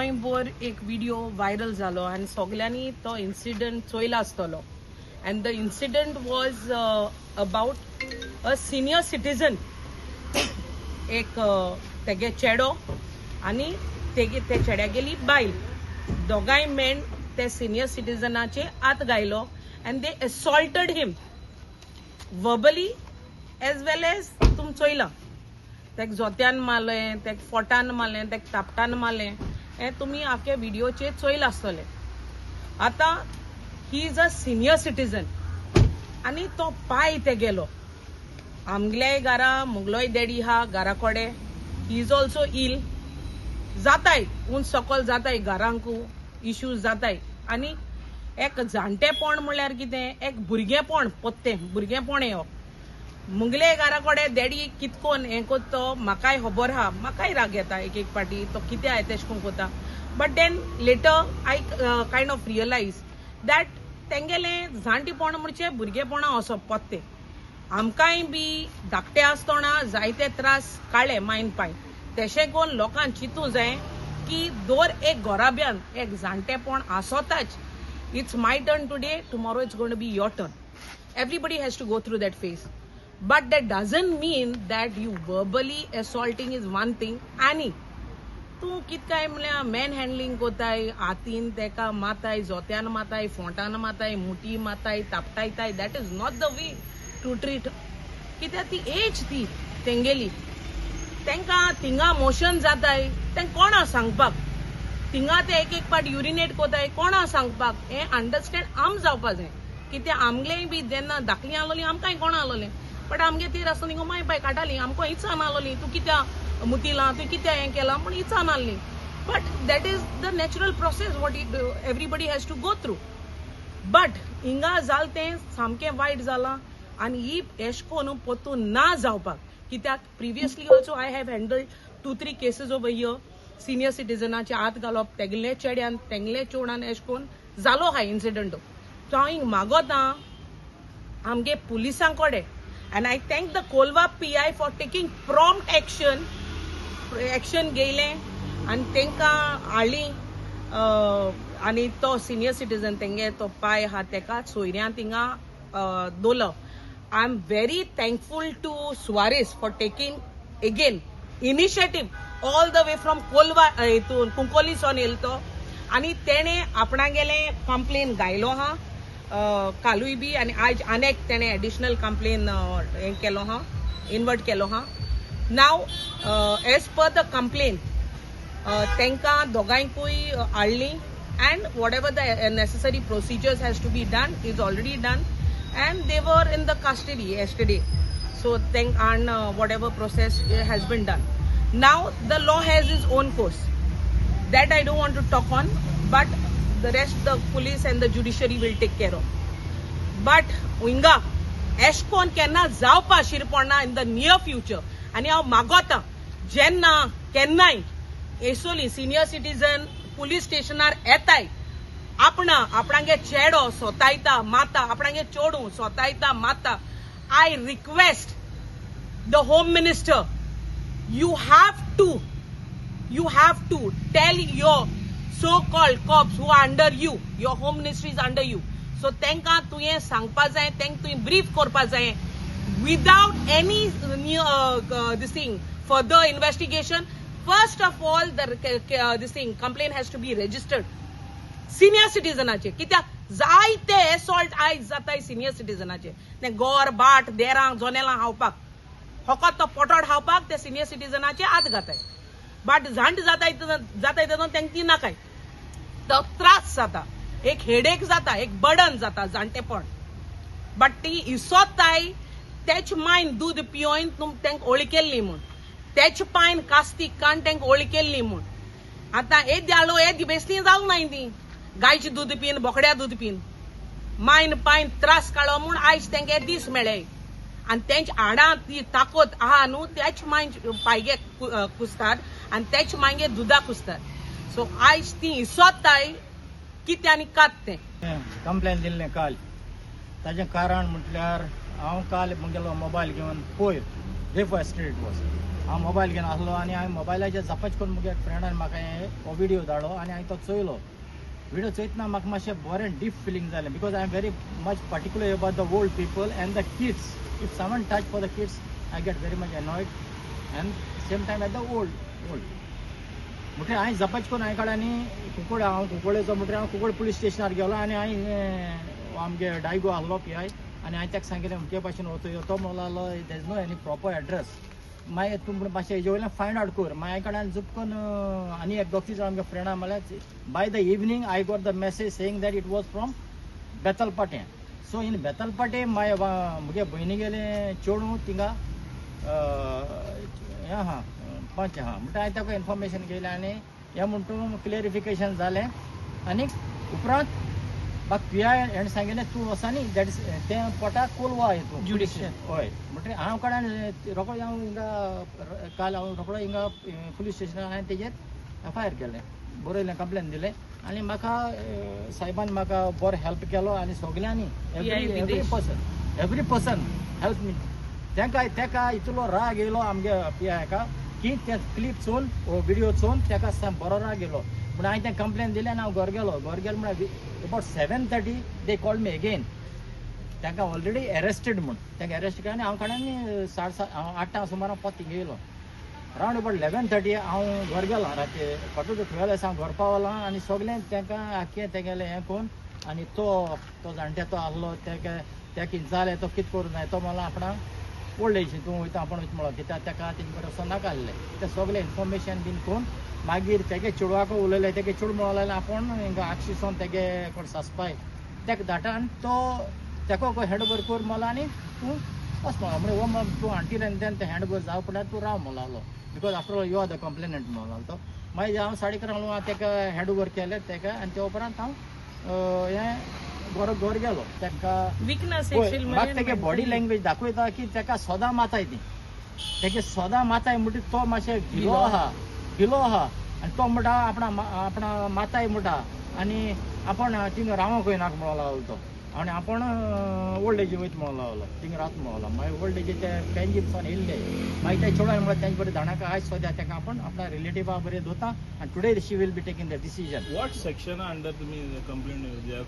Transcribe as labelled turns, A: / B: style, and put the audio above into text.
A: गोंयभर एक video viral जालो आनी सगल्यांनी तो इन्सिडंट चोयला आसतलो. And the incident was about a senior citizen. एक तेगे चेडो आनी तेगे ते चेड्यागेली बायल, दोगांय मेण ते सिनियर सिटीजनाचे हात घायलो and they assaulted him verbally as well as तुम चोयलां, तेक जोत्यान मारलें, तेक फोटान मारलें, तेक तापटान मारलें. हें तुमी आख्या व्हिडियोचेर चोयलां आसतलें. आतां he is a senior citizen आनी तो पाय तेगेलो. आमगेल्याय घरा मुगलोय डॅडी आहा घरा कडेन, he is also ill. जाताय, उंच सकल जाताय, घरांकू इश्यूज जाताय. आनी एक जाणटेपण म्हणल्यार कितें, एक भुरगेपण, पोत्तें भुरगेपण येवप. मुगले घरा कडेन डॅडी कितकोन हें कोत्ता तो म्हाकाय खबर आहा. म्हाकाय राग येता एक एक पाटी, तो कितें आय तेश कोन कोता. But then later I kind of realize that तेंगेलें जाणटेपण म्हणजे भुरगेपणां वचप पोत्तें. आमकांय बी धाकटे आसतना जायते त्रास काडले मायन पायन. तेशें कोन्न लोकांक चिंतूं जाय की दर एक घराब्यान एक जाणटेपण आसोताच. It's my turn today, tomorrow it's gonna be your turn. Everybody has to go through that phase, but that doesn't mean that you verbally assaulting is one thing. आणि तूं कित काय म्हणल्यार मॅन हँडलिंग कोताय, हातीन तेका माताय, जोत्यान माताय, फोंटान माताय, मुठी माताय, तापटायताय. That is not the way to treat. कित्याक ती एज ती तेंगेली, तेंकां थिंगा मोशन जाताय, तेंकां कोणा सांगपाक? थिंगा ते एक एक पाट युरिनेट कोताय, कोणा सांगपाक? हें अंडरस्टँड आम जावपा जाय. कित्याक आमगेलेय बी जेन्ना धाकलीं आसलोलीं, आमकांय कोणा आसलोलें, बट आमगे तीर आसतना थिंगा माय पाय काडटाली, आमकां इचान आसलोली, तूं कित्याक मुतिलां, तूं कित्याक हें केलां म्हूण इचान आहली. But that is the natural process what everybody has to go through. But हिंगा जाल तें सामकें वायट जालां आनी ही एश कोन्न पोतून ना जावपाक. कित्याक previously also I have handled two three cases over here. Senior सिटीजनाचे हात घालप, तेगले चेड्यान तेंगले चेडवान एश कोन्न जालो हा इन्सिडंट. सो हांव हिंग मागोता आमगे पुलिसां कडेन, and I thank the Colva PI for taking prompt action. Action घेयलें आनी तांकां हाडली आनी तो सिनियर सिटीजन तेंगे तो पाय आहा तेका सोयऱ्यां थिंगा दवरलो. I am very thankful to Soares for taking again initiative all the way from Colva, हितून कुंकोली सोन येयलो तो आनी तेणें आपणागेलें कंप्लेन घायलो आहा कालूय बी आनी आयज आनेक तेणें एडिशनल कंप्लेन हें केलो आहा, इन्वर्ट केलो आहा. Now, as per the complain, तांकां दोगांयकूय हाडली and whatever the necessary procedures has to be done is already done and they were in the custody yesterday. So thank and whatever process has been done. Now the law has its own course. That I don't want to talk on, but the rest the police and the judiciary will take care of. But हिंगा एशकोन केन्ना जावपा शिरपडना in the near future. आनी हांव मागोता, जेन्ना केन्नाय एसोली senior citizen police स्टेशनार येताय, आपणा आपणागे चेडो सोतायता माता, आपणागे चेडूं सोतायता माता, I request the Home Minister, you have to tell your so called cops who are under you, your Home Ministry is under you, so तांकां तुवें सांगपा जाय, तांकां तुवें ब्रीफ करपा जाय, without any this thing, further investigation, first of all the this thing, complaint has to be registered senior सिटीजनाचे. कित्याक जायते एसॉल्ट आयज जाताय सिनियर सिटीजनाचे. ते गोर बाट देरांक जोनेलां खावपाक, फकत तो पोटोट खावपाक ते सिनियर सिटीजनाचे हात घाताय. बट जाणटे जाताय जाताय तेन्ना तांकां ती नाकाय. तो त्रास जाता, एक हेडेक जाता, एक बर्डन जाता जाणटेपण. बट ती इसोताय तेच मायन दूद पियोन तांकां ओळी केल्ली म्हूण, तेच पायन कास्तीक काण तांकां ओळी केल्ली म्हूण. आतां हे द्यालो हे बेसली जावंक नाय ती गायचें दूद पिन, बोकड्या दूद पिन, मायन पायन त्रास काडलो म्हूण आयज तांकां हे दीस मेळ्ळे. आनी तेंच्या हाडां ती ताकद आहा न्हू, तेच मायन पायगे कुसतात आनी तेच मागीर दुदा कुसतात. सो आयज ती इसोताय कितें आनी कात तें.
B: कंप्लेन दिल्लें काल. ताजें कारण म्हटल्यार हांव काल म्हगेलो मोबायल घेवन पयर, day before yesterday it was. हांव मोबायल घेवन आसलो आनी हांवें मोबायलाचेर जपच करून म्हगे फ्रेंडान म्हाका हो विडियो धाडलो आनी हांवें तो चोयलो. विडियो चोयतना म्हाका मातशें बरें डीप फिलींग जालें because I am very much particular about the old people and the kids. If someone touch for the kids I get very much annoyed and same time at the old old. म्हणटकीर हांवें जपच करून हांवें काडलें आनी कुंकळे हांव कुंकळेचो म्हणटकीर हांव Cuncolim police स्टेशनार गेलो आनी हांवें आमगे डायगो आसलो पी I आनी हांवें ताका सांगिल्लें अमके भाशेन वतो यो. तो म्हणलो लागलो there is no any proper address. मागीर तूं म्हणून मातशें हेजे वयल्यान फायंड आवट कर. मागीर कडेन जुपकन आनी एक दोग तीग जाण आमगे फ्रेंडा म्हणल्यार by the evening I got the message saying that it was from Betalbatim. So in Betalbatim मागीर म्हगे भयणी गेलें चेडूं थिंगा हें आहा पंच आहा म्हणटा हांवें ताका इन्फॉर्मेशन घेयलें आनी हें म्हणटू क्लियरिफिकेशन जालें. आनी उपरांत म्हाका पी I हेणें सांगिल्लें तूं वचा न्ही that is तें पोटा कोलवा हितून
A: Judicial.
B: हय. म्हणटकीर हांव कडेन रोकडो हांव हिंगा काल हांव रोकडो हिंगा पुलीस स्टेशनार हांवें तेजेर एफ I R केलें, बरयलें, कंप्लेन दिलें आनी म्हाका सायबान म्हाका बरो हेल्प केलो आनी सगल्यांनी
A: PI
B: every
A: Videsh.
B: Person every person help me. तेंका तेका इतलो राग येयलो आमगे पी आयका की ते क्लिप चोवन विडियो चोवन तेका बरो राग येयलो. पूण हांवें तें कंप्लेन दिलें आनी हांव घर गेलो. घर गेलो म्हळ्यार about 7:30 they called me again. तांकां ऑलरेडी एरेस्टेड म्हूण तांकां एरेस्ट केलें आनी हांव कडेन 7:30 हांव 8 सुमार हांव परत थिंगा येयलो. रावंड अबावट 11:30 हांव घर गेलो. राती 11:45 हांव घर पावलां आनी सगळें तांकां आख्खें तेगेलें हें करून आनी तो तो जाणटे तो आहलो तेका तेका जालें तो कितें करूं जाय तो म्हणलो आपणाक ओल्ड एज तूं वयता आपूण वयता म्हणलो कित्याक तेका तेजे कडेन वचोन नाका आसलें. तें सगळें इन्फॉर्मेशन बीन करून मागीर तेगे चेडवाक उलयलें. तेगे चेडूं म्हणो लागलें आपूण हिंगा आक्षीसोन तेगे कोण सासपाय तेका धाडटा आनी तो तेका हँड ओवर कर म्हणलो आनी तूं वच म्हणलो. म्हणजे हो तूं आंटील आनी तें हँड ओवर जावं पडल्यार तूं राव म्हणलो लागलो because after all you are the complainant म्हणलो लागलो तो. मागीर हांव 11:30 तेका हँड ओवर केलें तेका आनी ते उपरांत हांव हें घर घर गेलो तेका.
A: विकनस.
B: म्हाका तेगे बॉडी लँग्वेज दाखयता की तेका सदां माताय ती तेगे सदां माताय म्हणटा तो मातशें भिलो आहा भिलो आहा आनी तो म्हणटा आपणा आपणा माताय म्हणटा आनी आपण थिंगा रावोंक वयनाका म्हणो लागलो तो आनी आपण ओल्ड एजी वयता म्हणो लागलो थिंगा रावता म्हणो लागलो. मागीर ओल्ड एजी ते पेंजीमसान येयल्ले मागीर ते चेडवान म्हणल्यार तेंचे बरें धाणाका आयज सद्या तेका आपण आपल्या रिलेटिवा बरें दवरता आनी today she will be taking the decision.
C: What section under तुम्ही कंप्लेंट